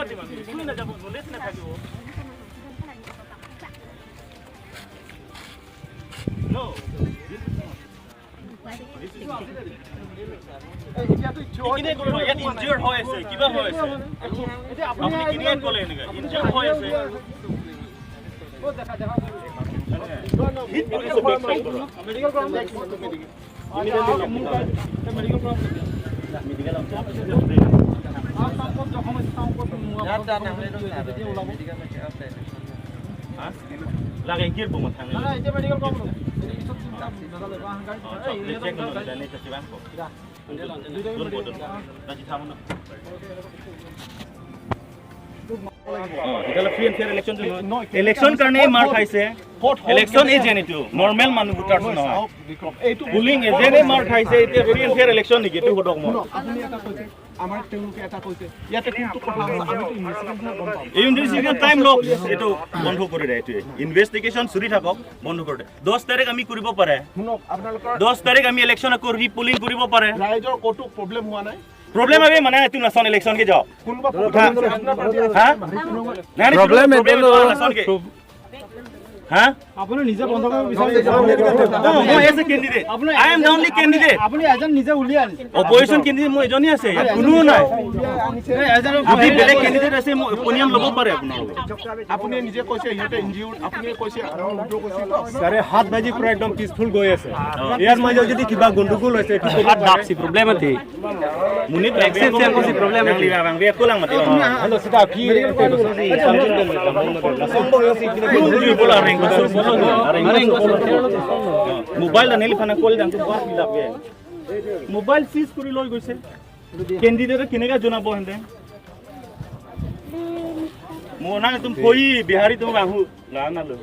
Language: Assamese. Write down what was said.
কেনেকুৱা দিম আমি? স্কুলে নাযাব, নলেজ নাথাকিব। No. ইয়াত ইনজিয়ৰ হৈ আছে, কিবা হৈ আছে, আপুনি কেনেকৈ ক'লে এনেকৈ ইনজিয়ৰ হৈ আছে? লাগে কি ইলেকশ্যন কাৰণে মাৰ খাইছে। ইলেকশ্যন এজেণ্ট এইটো নৰ্মেল মানুহ ভোটাৰ্ছ নহয়, পুলিং এজেণ্টে মাৰ খাইছে। এতিয়া ফ্ৰী এণ্ড ফেয়াৰ ইলেকশ্যন নেকি এইটো সোধক মই। ইনভেষ্টিগেশ্যন টাইম লওক, এইটো বন্ধ কৰি দে। এইটোৱে ইনভেষ্টিগেশ্যন চলি থাকক, বন্ধ কৰি দে। 10 তাৰিখ আমি কৰিব পাৰে, 10 তাৰিখ আমি ইলেকশ্যন আকৌ ৰিপলিং কৰিব পাৰে। ৰাইজৰ ক'তো প্ৰব্লেম হোৱা নাই। প্ৰব্লেম আমি মানে এইটো নাচান ইলেকশ্যন কি যাওক কোনোবা প্ৰব্লেম হা? আপুনি নিজে বন্ধ কৰিব বিচাৰিছে। মই as a candidate, I am the only candidate. আপুনি এজন নিজে উলিয়াই আনিছে। অপজিশ্যন কেণ্ডিডেট মই এজনেই আছে, ইয়াত কোনো নাই। যদি বেলেগ কেণ্ডিডেট আছে মই অপিনিয়ন ল'ব পাৰে আপোনালোকে। আপুনি নিজে কৈছে সিহঁতে ইনজিউৰ, আপুনি কৈছে। 7:30 বাজি পুৰা একদম পিচফুল গৈ আছে। ইয়াৰ মাজত যদি কিবা গণ্ডগোল হৈছে প্ৰব্লেম আছে। মুনিত প্ৰব্লেম মোবাইল আনিল ফানা কল মোবাইল চিজ কৰি লৈ গৈছে। কেণ্ডিডেটে কেনেকৈ জনাব সিহঁতে? মোৰ না তুমি ফৈ বিহাৰী তুমি আহো লা নালো।